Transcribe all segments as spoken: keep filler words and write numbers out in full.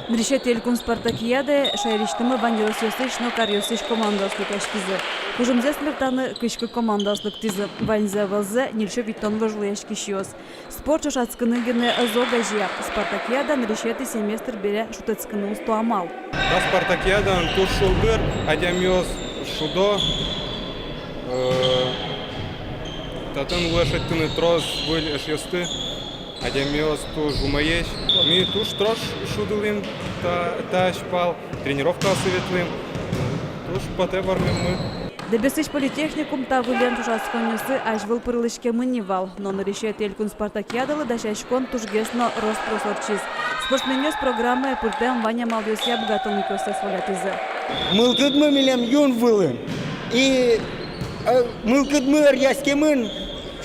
Нырысетӥ элькун спартакиадае шаерысьтымы вань ёросъёсысь но каръёсысь командаос люкаськизы. Кужымзэс мертаны кызь кык командаос лыктӥзы. Ваньзэ валзэ ньыльсю витьтон вожвылъяськисьёс. Спорт ӵошатскыны гинэ ӧз огазея. Спартакиада нырысетӥ семестр бере шутэтскыны усто амал. Та спартакиадаын туж шулдыр, адямиос шудо. Э, татын луэ шедьтыны трос выль эшъёсты. Адямиос туж умоесь. Ми туж трос шудылӥм та, та азьпал, тренировкаосы ветлӥм. Туж потэ вормеммы. Дэбесысь политехникум та выллем ӵошатсконъёсы азьвыл пырылӥськемын ни вал, но нырысетӥ элькун спартакиадалы дасяськон тужгес но рос-прос ортчиз. Спортсменъёс программае пыртэм вань амалъёсъя быгатонлыкъёссэс волятӥзы. Мылкыдмы милем юн вылын. И, э, мылкыдмы ӧръяськемын,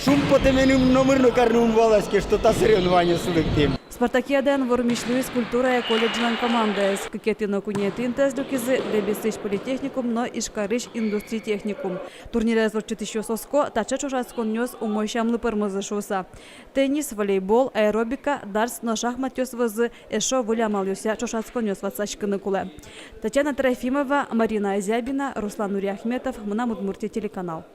шумпотэменым номыр но карыны ум валаське, что та соревнованиосы лыктӥм. Спартакиадаын вормись луиз культурая колледжлэн командаез. Кыкетӥ но куинетӥ интыез люкизы Дэбесысь политехникум но Ижкарысь индустрий техникум. Турнирез ортчытӥсьёс оско, таӵе ӵошатсконъёс умой сямлы пӧрмозы шуыса. Теннис, волейбол, аэробика, дартс но шахматъёс вӧзы эшшо выль амалъёсъя ӵошатсконъёс ватсаськыны кулэ. Татьяна Трофимова, Марина Азябина, Руслан Нуриахметов, «Мынам Удмуртие» телеканал.